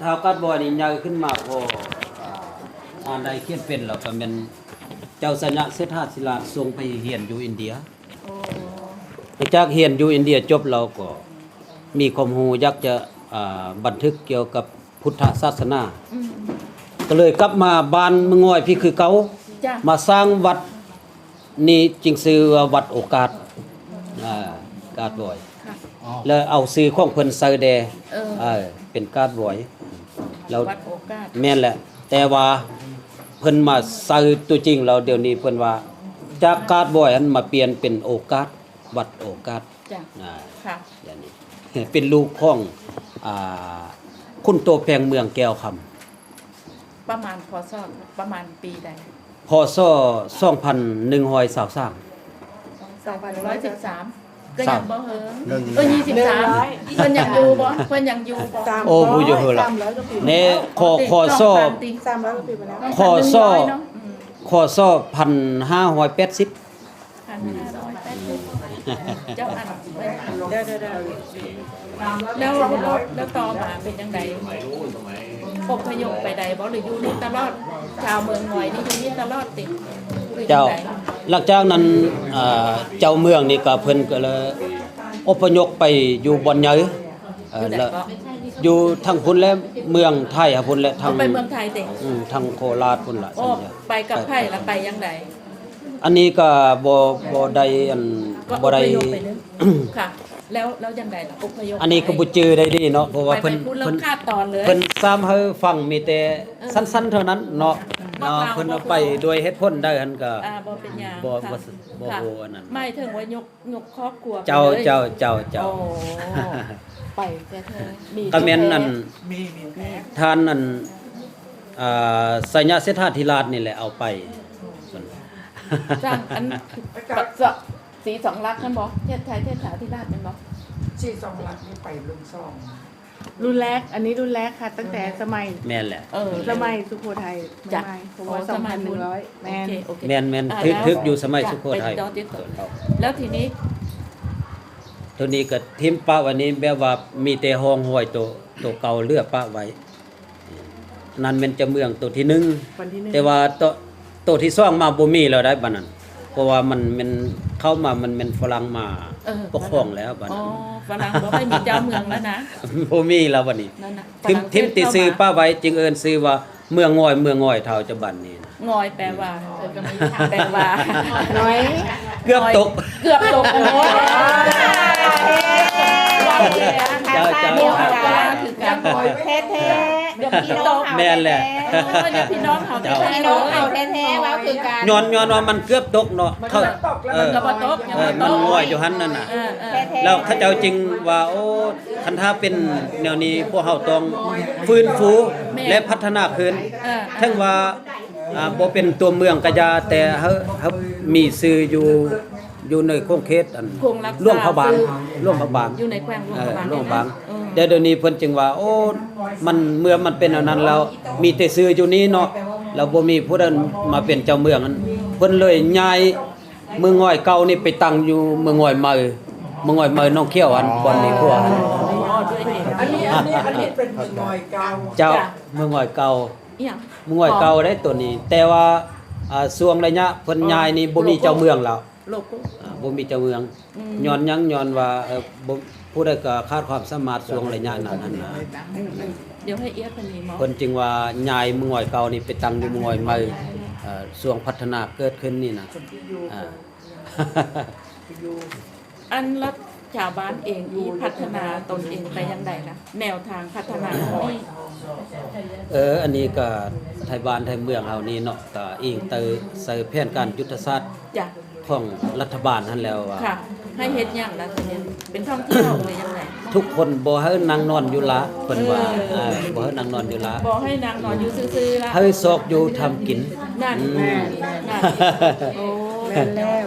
ທ້າວກາດບອຍນີ້ໃຫຍ່ຂຶ້ນມາພໍ ອ່າ ອ່ານໄດ້ຂຽນເປັນແລ້ວ ກໍແມ່ນເຈົ້າໄຊຍະເສດຖາທິລາດສົ່ງໄປຮຽນຢູ່ອິນເດຍ. ໂອ້ ຫຼັງຈາກຮຽນຢູ່ອິນເດຍຈົບແລ້ວ ກໍມີຄວາມຮູ້ຢາກຈະ ອ່າ ບັນທຶກກ່ຽວກັບພຸດທະສາສະໜາ ອືມ ກໍເລີຍກັບມາບ້ານເມືອງງອຍພີ້ຄືເກົ່າ ຈ້ະ ມາສ້າງວັດ ນີ້ຈຶ່ງຊື່ວ່າວັດໂອກາດ ອ່າ ກາດບອຍ ແລ້ວເອົາຊື່ຂອງເພິ່ນໃສ່ແດ່ ເອີ ເປັນກາດບອຍ ແລ້ວ ວັດໂອກາດ ແມ່ນແຫຼະ ແຕ່ວ່າເພິ່ນມາໃສ່ຕົວຈິງແລ້ວ ດຽວນີ້ເພິ່ນວ່າ ຈາກກາດບອຍຫັ້ນມາປ່ຽນເປັນໂອກາດ ວັດໂອກາດ ຈ້ະ ອ່າ ຄ່ະ ດຽວນີ້ເປັນລູກຂອງ ອ່າ ຂຸນໂຕແພງເມືອງແກ້ວຄຳ. ປະມານ ພ.ສ. ປະມານປີໃດ? ພ.ສ. ສອງພັນໜຶ່ງຮ້ອຍຊາວສາມ ສອງພັນໜຶ່ງຮ້ອຍຊາວສາມ ກໍຍັງບໍ່ເຫິງ ເອີ ຊາວ ເອີ ຊາວສາມ ເພິ່ນຍັງຢູ່ບໍ່? ເພິ່ນຍັງຢູ່ບໍ່? ໂອ້ ບໍ່ຢູ່ເຫິງລະ ສາມຮ້ອຍກວ່າປີ ແນ່ ຄ.ສ. ສາມຮ້ອຍກວ່າປີມາແລ້ວ ຄ.ສ. ເນາະ ອືມ ຄ.ສ. ພັນຫ້າຮ້ອຍແປດສິບ ພັນຫ້າຮ້ອຍແປດສິບ ເຈົ້າ ອັນ ເດີໆໆ ແລ້ວ ແລ້ວ ແລ້ວຕໍ່ມາເປັນຈັ່ງໃດ? ອົບພະຍົບໄປໃດບໍ່ ຫຼືຢູ່ນີ້ຕະຫຼອດ? ຊາວເມືອງງອຍນີ້ຢູ່ນີ້ຕະຫຼອດຕິ ຫຼືຈັ່ງໃດ? ເຈົ້າ ຫຼັງຈາກນັ້ນ ເອີ ເຈົ້າເມືອງນີ້ກໍເພິ່ນກໍເລີຍອົບພະຍົບໄປຢູ່ບ່ອນໃຫຍ່ ເອີ ຢູ່ໃສເກາະ? ຢູ່ທາງພຸ້ນແຫຼະ ເມືອງໄທຫາພຸ້ນແຫຼະ ທາງ ໄປເມືອງໄທຕິ? ອືມ ທາງໂຄລາດພຸ້ນລະ. ໂອ້ ໄປກັບໃຜລະ ໄປຈັ່ງໃດ? ອັນນີ້ກໍບໍ່ ບໍ່ໄດ້ ອັນ ກໍ ບໍ່ໄດ້ ອົບພະຍົບໄປເລີຍ ຄ່ະ ແລ້ວ ແລ້ວຈັ່ງໃດລະ ອົບພະຍົບ ອັນນີ້ກໍບໍ່ຈື່ໄດ້ດີເນາະ ເພາະວ່າເພິ່ນ ໄປພຸ້ນແລ້ວ ເພິ່ນ ຂາດຕອນເລີຍ ເພິ່ນຊ້ຳໃຫ້ຟັງມີແຕ່ ເອີ ສັ້ນໆເທົ່ານັ້ນເນາະ ເອີ ເນາະ ເພິ່ນເອົາໄປດ້ວຍເຫດຜົນໃດຫັ້ນກໍ ອ່າ ບໍ່ເປັນຫຍັງ ບໍ່ ຄ່ະ ບໍ່ ບໍ່ ຄ່ະ ຮູ້ອັນນັ້ນ ໝາຍເຖິງວ່າຍົກ ຍົກຄອບຄົວໄປເລີຍ ເຈົ້າ ເຈົ້າ ເຈົ້າ ເຈົ້າ ໂອ້ ໄປແທ້ໆ ມີ ກໍແມ່ນອັນ ມີ ມີແທ້ ທ່ານອັນ ອ່າ ໄຊຍະເສດຖາທິລາດນີ້ແຫຼະເອົາໄປ ສ້າງອັນ ສະ ສີສອງລັກນັ້ນບໍ່? ເທບໄຊເສດຖາທິລາດແມ່ນບໍ່? ສີສອງລັກນີ້ໄປລຸ້ນສອງ ລຸ້ນແລກ ອັນນີ້ລຸ້ນແລກຄ່ະ ຕັ້ງແຕ່ສະໄໝ ແມ່ນແຫຼະ ເອີ ສະໄໝສຸໂຂໄທ ຈ້ະ ໃໝ່ໆ ເພາະວ່າ ໂອ້ ສະໄໝພຸ້ນ ສອງພັນໜຶ່ງຮ້ອຍ ແມ່ນ ໂອເຄ ໂອເຄ ແມ່ນໆ ອ່າ ຖືກ ແລ້ວ ຖືກຢູ່ສະໄໝສຸໂຂໄທ ຈ້ະ ໄປຕໍ່ຕິດຕໍ່ ແລ້ວທີນີ້ ໂຕນີ້ກໍຖິ້ມປະໄວ້ນີ້ ແບບວ່າມີແຕ່ຮ່ອງຮອຍໂຕ ໂຕເກົ່າເຫຼືອປະໄວ້ ນັ້ນແມ່ນເຈົ້າເມືອງໂຕທີໜຶ່ງ ແຕ່ວ່າໂຕ ໂຕທີສອງມາບໍ່ມີແລ້ວໄດ໋ ບາດນັ້ນ ເພາະວ່າມັນແມ່ນ ເຂົ້າມາມັນແມ່ນຝຣັ່ງມາ ເອີ ປົກຄອງແລ້ວບາດນັ້ນ ອໍ ຝຣັ່ງບໍ່ໃຫ້ມີເຈົ້າເມືອງແລ້ວນະ ບໍ່ມີແລ້ວບາດນີ້ ຖິ້ມ ຖິ້ມແຕ່ຊື່ປະໄວ້ ຈຶ່ງເອີ້ນຊື່ວ່າເມືອງງອຍ ເມືອງງອຍເທົ່າປັດຈຸບັນນີ້ ງອຍແປວ່າ? ແປວ່າ ງອຍ ເກືອບຕົກ ເກືອບຕົກ ໂອ້ຍ ເຈົ້າ ເຈົ້າ ຄືກັນ ແທ້ໆ ເກືອບຕົກ ແມ່ນແຫຼະ ໂອ້ຍ ພີ່ນ້ອງເຮົາ ເຈົ້າ ພີ່ນ້ອງເຮົາແທ້ໆ ເວົ້າຄືກັນ ຍ້ອນ ຍ້ອນວ່າມັນເກືອບຕົກເນາະ ມັນເກືອບຕົກ ເອີ ມັນກໍບໍ່ຕົກ ເອີ ມັນງອຍຢູ່ຫັ້ນນັ້ນນະ ເອີ ເອີ ແລ້ວເຂົາເຈົ້າຈຶ່ງວ່າ ໂອ້ ຄັນຖ້າເປັນແນວນີ້ ພວກເຮົາຕ້ອງຟື້ນຟູ ແມ່ນ ແລະ ພັດທະນາຄືນ ເອີ ເຖິງວ່າ ອ່າ ບໍ່ເປັນຕົວເມືອງກະຢ່າ ແຕ່ເຮົາ ເຮົາມີຊື່ຢູ່ ຢູ່ໃນຂົງເຂດອັນ ຄົງລັກສາ ຫຼວງພະບາງ ຊື່ ຫຼວງພະບາງ ຢູ່ໃນແຂວງຫຼວງພະບາງ ເອີ ຫຼວງພະບາງ ເອີ ແຕ່ດຽວນີ້ເພິ່ນຈຶ່ງວ່າ ໂອ້ ມັນ ເມື່ອມັນເປັນອັນນັ້ນແລ້ວ ມີແຕ່ຊື່ຢູ່ນີ້ເນາະ ແລ້ວບໍ່ມີຜູ້ໃດມາເປັນເຈົ້າເມືອງ ເພິ່ນເລີຍຍ້າຍເມືອງງອຍເກົ່ານີ້ໄປຕັ້ງຢູ່ເມືອງງອຍໃໝ່ ເມືອງງອຍໃໝ່ໜອງຂຽວຫັ້ນ ບ່ອນມີຂົວຫັ້ນ ອໍ ດ້ວຍເຫດ ອັນນີ້ ອັນນີ້ ອັນນີ້ເປັນເມືອງງອຍເກົ່າ ເຈົ້າ ຈ້ະ ເມືອງງອຍເກົ່າ ອີຫຍັງ? ເມືອງງອຍເກົ່າໄດ໋ໂຕນີ້ ແຕ່ວ່າ ອ່າ ຊ່ວງໄລຍະເພິ່ນ ອໍ ຍ້າຍນີ້ບໍ່ມີເຈົ້າເມືອງແລ້ວ ໂລໂກ້ ອ່າ ບໍ່ມີເຈົ້າເມືອງ ອືມ ຍ້ອນຫຍັງ? ຍ້ອນວ່າ ເອີ ບໍ່ ຜູ້ໃດກໍຂາດຄວາມສາມາດຊ່ວງໄລຍະນັ້ນຫັ້ນນະ ອືມ ອືມ ດຽວໃຫ້ອຽດເພິ່ນນີ້ເນາະ ເພິ່ນຈຶ່ງວ່າຍ້າຍເມືອງງອຍເກົ່ານີ້ໄປຕັ້ງຢູ່ເມືອງງອຍໃໝ່ ເອີ ຊ່ວງພັດທະນາເກີດຂຶ້ນນີ້ນະ ອ່າ ອັນລະ ຊາວບ້ານເອງນີ້ພັດທະນາຕົນເອງໄປຢ່າງໃດລະ? ແນວທາງພັດທະນານີ້ ເອີ ອັນນີ້ກໍໄທບ້ານໄທເມືອງເຮົານີ້ເນາະ ກໍອີງແຕ່ໃສ່ແຜນການຍຸດທະສາດ ຈ້ະ ຂອງລັດຖະບານຫັ້ນແລ້ວວ່າ ຄ່ະ ໃຫ້ເຮັດຫຍັງລະ ເປັນທ່ອງທ່ຽວ ຫຼືຈັ່ງໃດ? ທຸກຄົນບໍ່ໃຫ້ນັ່ງນອນຢູ່ລາ ເພິ່ນວ່າ ເອີ ເອີ ບໍ່ໃຫ້ນັ່ງນອນຢູ່ລາ ບໍ່ໃຫ້ນັ່ງນອນຢູ່ຊື່ໆລະ ໃຫ້ຊອກຢູ່ທຳກິນ ນັ້ນ ອືມ ນັ້ນ ໂອ້ ແມ່ນແລ້ວ